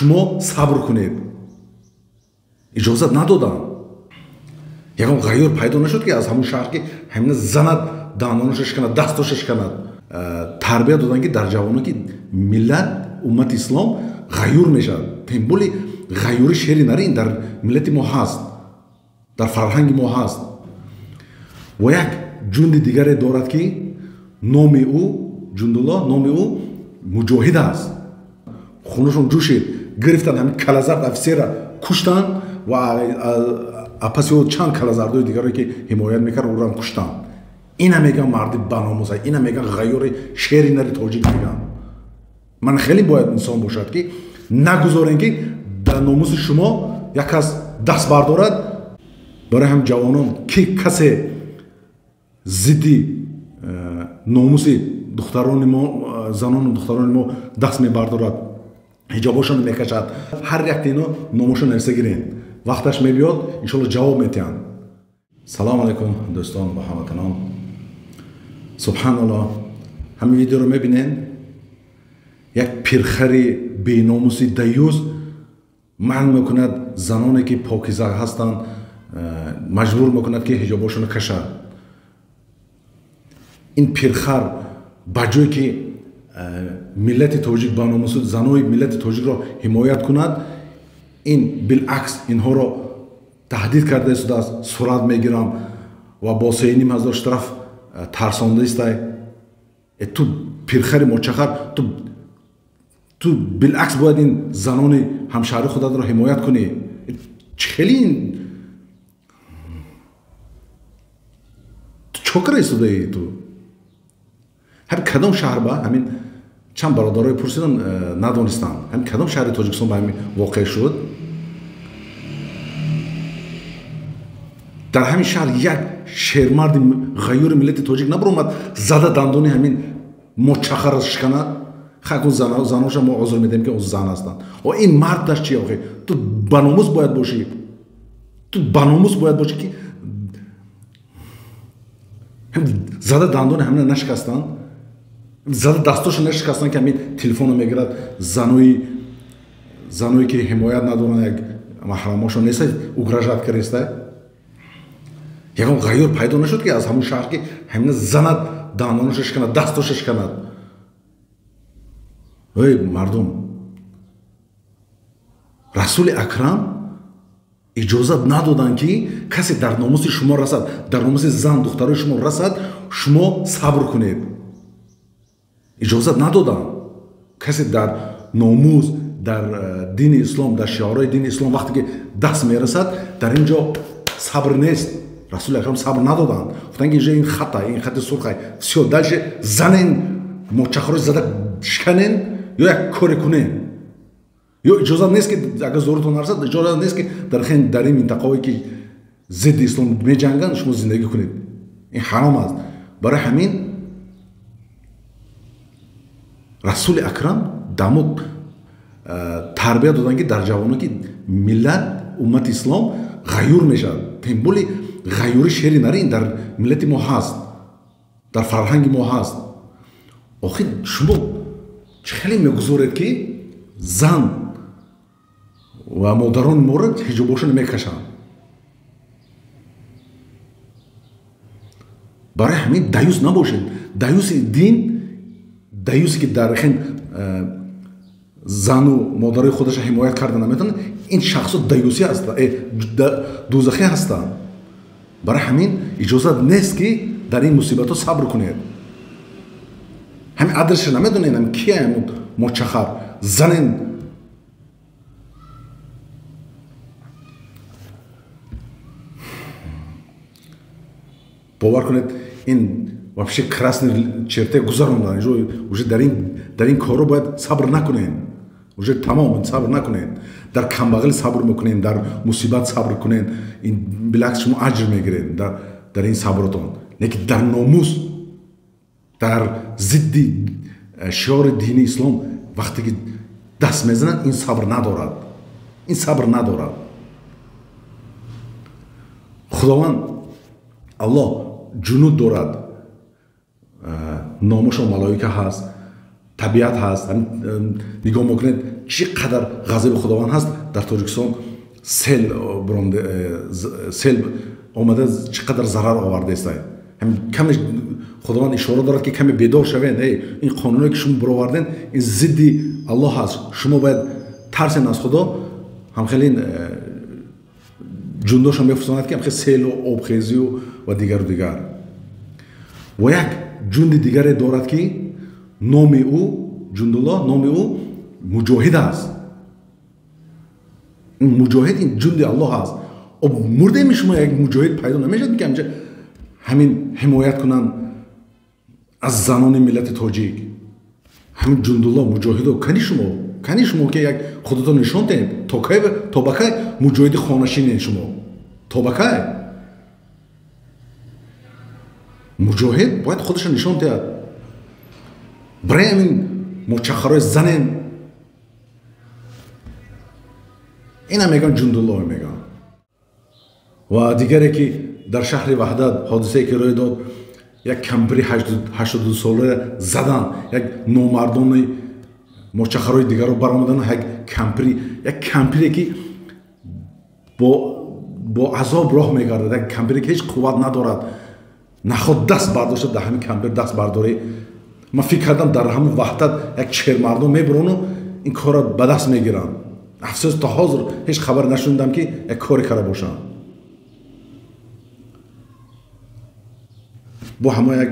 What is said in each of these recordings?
шумо сабр кунед. Иҷозат надоданд. Ягон ғайюр пайдо нашуд, ки аз ҳамун шаҳр ки ҳамина занад, дандонаша шиканад, дастоша шиканад. Тарбия доданд, ки дар ҷавонон ки миллат, уммати ислом ғайюр мешавад. Темболи ғайюри шери нари ин дар миллати мо ҳаст, дар фарҳанги мо ҳаст. Ва як ҷунди дигаре дорад, ки номи ӯ Ҷундулло, номи ӯ Муҷоҳид аст. Хунашон ҷӯшид, гирифтанд ҳамин калазард офисера куштанд ва паси ӯ чанд калазардои дигаре ки ҳимоят мекард, ӯро куштанд. Ина меган марди баномуса, ина меган ғайюри шери нари тоҷик меган. Ман хеле бояд инсон бошад, ки нагузорем, ки дар номуси шумо як кас даст бардорад. Барои ҳам ҷавонон, ки касе зидди номуси духтарони мо, занону духтарони мо даст мебардорад, ҳиҷобошонро мекашад, ҳар якта ино номушо нависа гирен. Вақташ мебиёд, иншоалло ҷавоб метиҳанд. Салому алайкум дӯстон ва ҳамватанон. Субҳаналлоҳ, ҳамин видеоро мебинен, як пирхари беномуси даюз манъ мекунад заноне ки покиза ҳастанд, маҷбур мекунад, ки ҳиҷобошонро кашад. Ин пирхар ба ҷое ки миллати тоҷик ба номусу занои миллати тоҷикро ҳимоят кунад, ин билакс инҳоро таҳдид карда истодааст. Сурат мегирам ва бо 3,5 ҳазор штраф тарсонда истай. Ту пирхари мочахар, ту билакс бояд ин занони ҳамшаҳри худатро ҳимоят кунӣ. Хеле ин ту чо кара истодаи ту? Ҳар кадом шаҳр ба ҳамин чанд бародарое пурсидам, надонистам, ҳамин кадом шаҳри Тоҷикистон ба ҳамин воқеъ шуд. Дар ҳамин шаҳр як шермарди ғайюри миллати тоҷик набаромад, зада дандони ҳамин мочахара шиканад. Хакун заноша мо озор медиҳем, ки о зан ҳастанд. О ин мардаш чи охи? Ту баномус бояд бошӣ, ту баномус бояд бошӣ, ки зада дандони ҳамина нашикастанд, зада дастоша нашикастанд, ки ҳамин телефонро мегирад. Заное ки ҳимоят надоранд, як маҳрамошон неста, угрожать кареста. Ягон ғайюр пайдо нашуд, ки аз ҳамун шаҳр ки ҳамина занад, дандонаша шиканад, дастоша шиканад. Эй мардум, Расули Акрам иҷозат надоданд, ки касе дар номуси шумо расад, дар номуси зан духтарои шумо расад, шумо сабр кунед. Иҷозат надоданд. Касе дар номус, дар дини ислом, дар шиорҳои дини ислом вақте ки даст мерасад, дар ин ҷо сабр нест. Расули Акрам сабр надоданд, гуфтанд, ки инҷо ин хата, ин хати сурхай, всё, дальше занен, мочахаро зада шиканен ё як коре кунен. Ё иҷозат нест, ки агар зорутон нарасад, иҷозат нест, ки дар ин минтақаҳое ки зидди ислом меҷанганд, шумо зиндагӣ кунед. Ин ҳаром аст. Барои ҳамин Расули Акрам дамо тарбия доданд, ки дар ҷавонон ки миллат, уммати ислом ғайюр мешавад. Темболи ғайюри шери нари ин дар миллати мо ҳаст, дар фарҳанги мо ҳаст. Охир шумо чӣ хеле мегузоред, ки зан ва модарони моро ҳиҷобошонро мекашанд? Барои ҳамин даюс набошед. Даюси дин, даюсе ки дар хин зану модарои худаша ҳимоят карда наметавонад, ин шахсо даюсӣ ҳастанд, дӯзахӣ ҳастанд. Барои ҳамин иҷозат нест, ки дар ин мусибатҳо сабр кунед. Ҳамин адреша намедонед, ҳам кия мочахар занен. Бовар кунед, ин вообще красный черте гузарондан. Уже дар ин корро бояд сабр накунем, уже тамом, сабр накунед. Дар камбағалӣ сабр мекунем, дар мусибат сабр кунед, ин билакс шумо аҷр мегиред дар ин сабротон. Лекин дар номус, дар зидди шиори дини ислом вақте ки даст мезанад, ин сабр надорад, ин сабр надорад. Худованд Аллоҳ ҷунуд дорад, номушон малоика ҳаст, табиат ҳаст. Нигоҳ мекунед, чӣ қадар ғазаби Худованд ҳаст, дар Тоҷикистон сел сел омада чӣ қадар зарар овардааст. Ҳамин каме Худованд ишора дорад, ки каме бедор шавед. Эй, ин қонуне ки шумо бароварден, ин зидди Аллоҳ ҳаст. Шумо бояд тарсен аз Худо. Ҳам хеле ин ҷундошон мефурсонад, ки ҳам селу обхезию ва дигару дигар. Ва як ҷунди дигаре дорад, ки номи ӯ Ҷундуллоҳ, номи ӯ Муҷоҳид аст. Муҷоҳид ин ҷунди Аллоҳ аст. Мурдеми шумо як муҷоҳид пайдо намешавад, ки ҳамҷа ҳамин ҳимоят кунанд аз занони миллати тоҷик. Ҳамин Ҷундуллоҳ муҷоҳидо, кани шумо ки як худатон нишон диҳед, то ба кай муҷоҳиди хонашинед шумо? То ба кай? Муҷоҳид бояд худашро нишон диҳад. Барои ҳамин мочахарои занен ина мегӯянд, Ҷундуллоҳ мегӯянд. Ва дигаре ки дар шаҳри Ваҳдат ҳодисае ки рӯй дод, як кампири 82 сола задан, як номардони мочахарои дигарро баромадан, як кампире ки бо азоб роҳ мегардад, як кампире ки ҳеҷ қувват надорад, наход даст бардошта дар ҳамин кампир даст бардорӣ. Ман фикр кардам, дар ҳамин Ваҳдат як шермардон мебурону ин корро ба даст мегиранд. Афсӯс, то ҳозир ҳеҷ хабар нашунидам, ки як коре карда бошанд. Бо ҳама як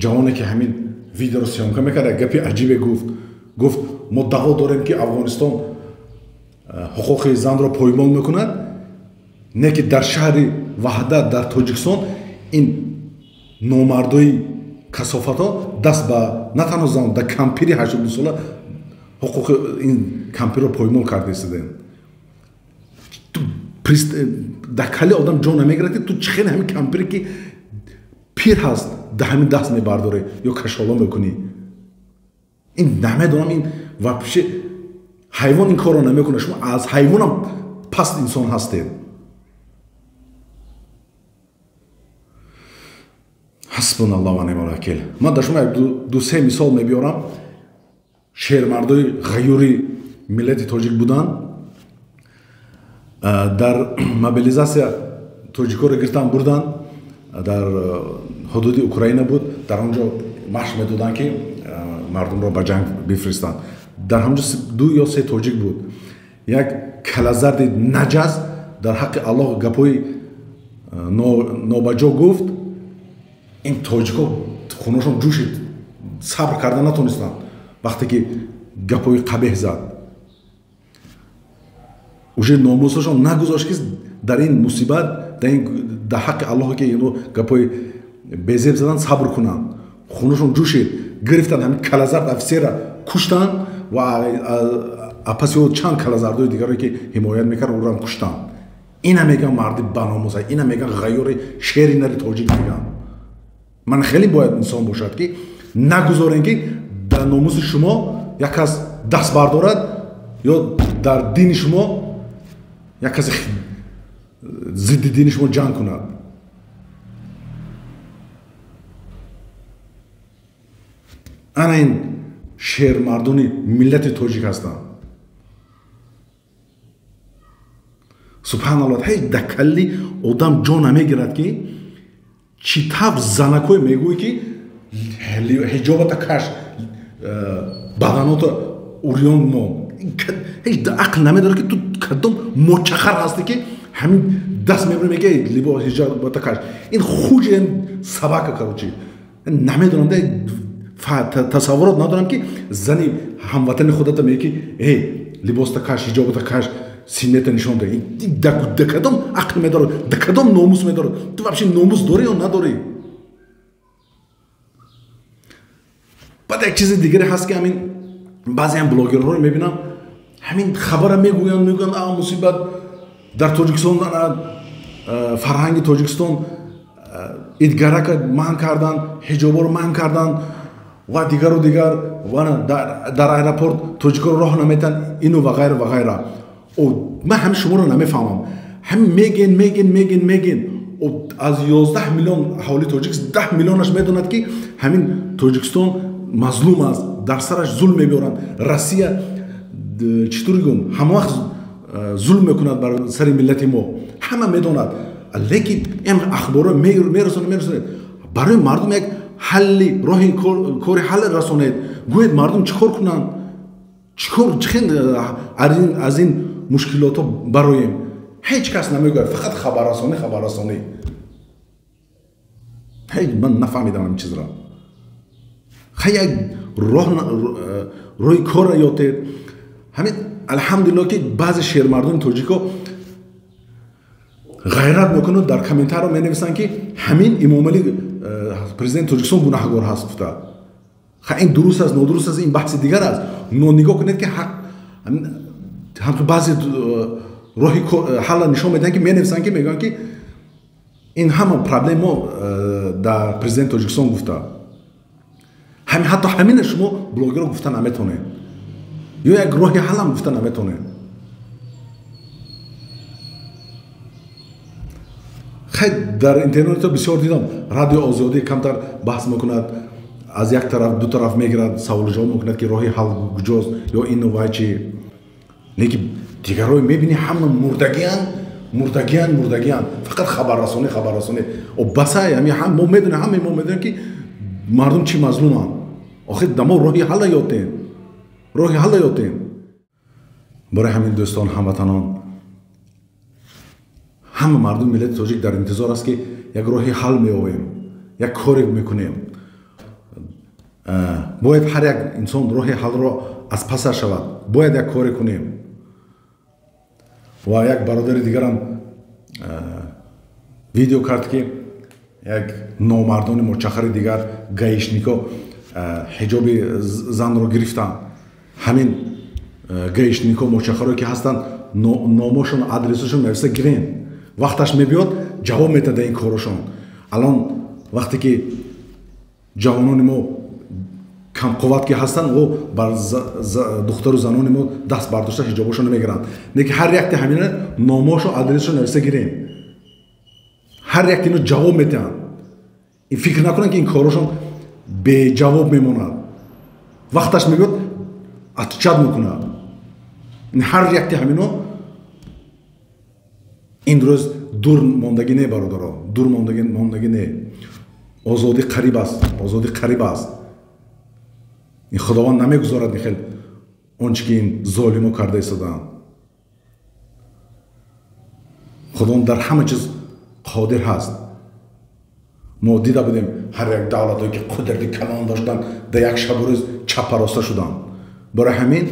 ҷавоне ки ҳамин видеоро съёмка мекард, як гапи аҷибе гуфт. Гуфт, мо даъво дорем, ки Афғонистон ҳуқуқи занро поймол мекунад, не ки дар шаҳри Ваҳдат дар Тоҷикистон ин номардои касофатҳо даст ба на танҳо зан, дар кампири 82 сола ҳуқуқи ин кампирро поймол карда истодем. Дар калли одам ҷо намегирад, ки ту чӣ хеле ҳамин кампире ки пир ҳаст дар ҳамин даст мебардорӣ ё кашола мекунӣ. Ин намедонам, ин вообще ҳайвон ин корро намекунад. Шумо аз ҳайвонам паст инсон ҳастед. Ҳасбуналлоҳ ва неъмал вакил. Ман дар шумо як ду се мисол мебиёрам. Шермардои ғаюри миллати тоҷик буданд. Дар мобилизатсия тоҷикоро гирифтан бурданд, дар ҳудуди Украина буд, дар он ҷо машқ медоданд, ки мардумро ба ҷанг бифиристанд. Дар ҳамҷо 2 ё 3 тоҷик буд. Як калазарди наҷас дар ҳаққи Аллоҳ гапҳои нобаҷо гуфт. Ин тоҷико хунашон ҷӯшид, сабр карда натонистанд вақте ки гапҳои қабеҳ зад. Уже номусашон нагузошт, ки дар ин мусибат, дар ҳаққи Аллоҳ ки ино гапҳои безеб задан, сабр кунанд. Хунашон ҷӯшид, гирифтанд ҳамин калазард офисера куштанд ва апаси ӯ чанд калазардои дигаре ки ҳимоят мекард, ӯро куштанд. Ина мегӯянд марди баномуса, ина мегӯянд ғайёри шери нари тоҷик мегӯянд. Ман хеле бояд инсон бошад, ки нагузорем, ки дар номуси шумо як кас даст бардорад ё дар дини шумо як касе зидди дини шумо ҷанг кунад. Ана ин шермардони миллати тоҷик ҳастанд. Субҳаналлоҳ, ҳеҷ дар калли одам ҷо намегирад, ки чӣ тавр занакҳое мегӯӣ, ки ҳиҷобата каш, баданота урён мон. Ҳеҷ ақл намедорад, ки ту кадом мочахар ҳастӣ, ки ҳамин даст мебарӣ, мегӯӣ либос ҳиҷобата каш. Ин хуҷи собака, короче. Намедонам, тасаввурот надорам, ки зани ҳамватани худата мегӯӣ, ки эй, либоста каш, ҳиҷобата каш, синнета нишон деҳ. Да кадом ақл медорад, да кадом номус медорад? Ту вообще номус дорӣ ё надорӣ? Баъд як чизи дигаре ҳаст, ки ҳамин баъзеам блогерҳоро мебинам, ҳамин хабара мегӯянд, а мусибат дар Тоҷикистон, фарҳанги Тоҷикистон идгарака манъ карданд, ҳиҷоборо манъ карданд ва дигару дигар, ва дар аэропорт тоҷикоро роҳ наметиҳанд, ину ва ғайра ва ғайра. Ман ҳамин шуморо намефаҳмам. Ҳамин мегӯен. Аз 11 миллион аҳолии тоҷик 10 миллионаш медонад, ки ҳамин Тоҷикистон мазлум аст, дар сараш зулм мебиёранд. Россия чӣ тур гум ҳама вақт зулм мекунад бар сари миллати мо, ҳама медонад. Лекин ин ахборро мерасонед, барои мардум як ҳалли роҳи кори ҳал расонед. Гӯед мардум чӣ кор кунанд, чӣ кор чӣ аз ин мушкилотҳо бароем. Ҳеҷ кас намегӯяд, фақат хабаррасонӣ, хабаррасонӣ. Ҳеҷ ман нафаҳмидам ҳамин чизро. Хай як роҳи корро ётед. Ҳамин алҳамдулилло ки баъзе шермардони тоҷико ғайрат мекунанд, дар комментарро менависанд ки ҳамин Имомалӣ президенти Тоҷикистон гунаҳгор ҳаст гуфта. Хай ин дуруст аст, нодуруст аст, ин баҳси дигар аст. Но нигоҳ кунед ки ҳам баъзе роҳи ҳалла нишон медиҳанд ки менависанд ки мегӯянд ки ин ҳама проблемо дар президенти Тоҷикистон гуфта. Ҳатто ҳамина шумо блогерро гуфта наметонед ё як роҳи ҳаллам гуфта наметонед. Хай дар интернетҳо бисёр дидам, радио Озодӣ камтар баҳс мекунад, аз як тараф ду тараф мегирад, саволу ҷавоб мекунад ки роҳи ҳал куҷост ё ину вай чи. Лекин дигарҳое мебинӣ ҳама мурдагианд, мурдагианд, мурдагианд, фақат хабаррасонӣ, хабаррасонӣ. О басай ҳами мо медонем, ҳамаи мо медонем ки мардум чӣ мазлуманд. Охир дамо роҳи ҳалла ётем, роҳи ҳалла ётем. Барои ҳамин дӯстон, ҳамватанон, ҳама мардуми миллати тоҷик дар интизор аст ки як роҳи ҳал меёбем, як коре мекунем. Бояд ҳар як инсон роҳи ҳалро аз пасаш шавад, бояд як коре кунем. Ва як бародари дигарам видео кард ки як номардони мочахари дигар гаишнико ҳиҷоби занро гирифтанд. Ҳамин гаишнико мочахаро ки ҳастанд, номошон, адресашон нависта гирен. Вақташ мебиёд, ҷавоб метада ин корошон. Алон вақте ки ҷавонони мо камқувват ки ҳастанд, о бар духтару занони мо даст бардошта ҳиҷобошон намегиранд. Лекин ҳар якти ҳамина номошо, адресашон нависта гирем. Ҳар якти ино ҷавоб метиҳанд. Ин фикр накунанд ки ин корошон беҷавоб мемонад. Вақташ мебиёд, отчат мекунад. Ҳар якти ҳамино ин рӯз дур мондагӣ не, бародаро, дур мондагӣ не. Озодӣ қариб аст, озодӣ қариб аст. Ин Худованд намегузорад ин хел он чи ки ин золимо карда истодаанд. Худованд дар ҳама чиз қодир ҳаст. Мо дида будем ҳар як давлатое ки қудрати калон доштанд, дар як шабу рӯз чапароста шуданд. Барои ҳамин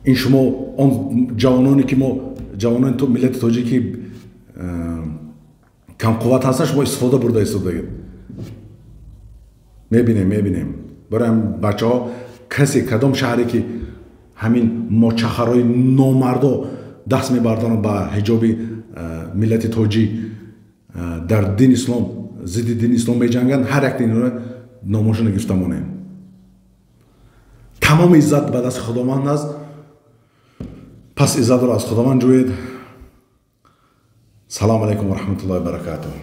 ин шумо он ҷавононе ки мо ҷавонони миллати тоҷики камқувват ҳастанд, шумо истифода бурда истодаед. Мебинем, мебинем. Барои ҳамин бачаҳо, касе кадом шаҳре ки ҳамин мочахарои номардо даст мебардоранд ба ҳиҷоби миллати тоҷик, дар дин ислом, зидди дини ислом меҷанганд, ҳар якти инро номошонро гирифта монем. Тамоми иззат ба дасти Худованд аст. Пас иззатро аз Худованд ҷӯед. Салому алайкум ва раҳматуллоҳи ва баракатуҳ.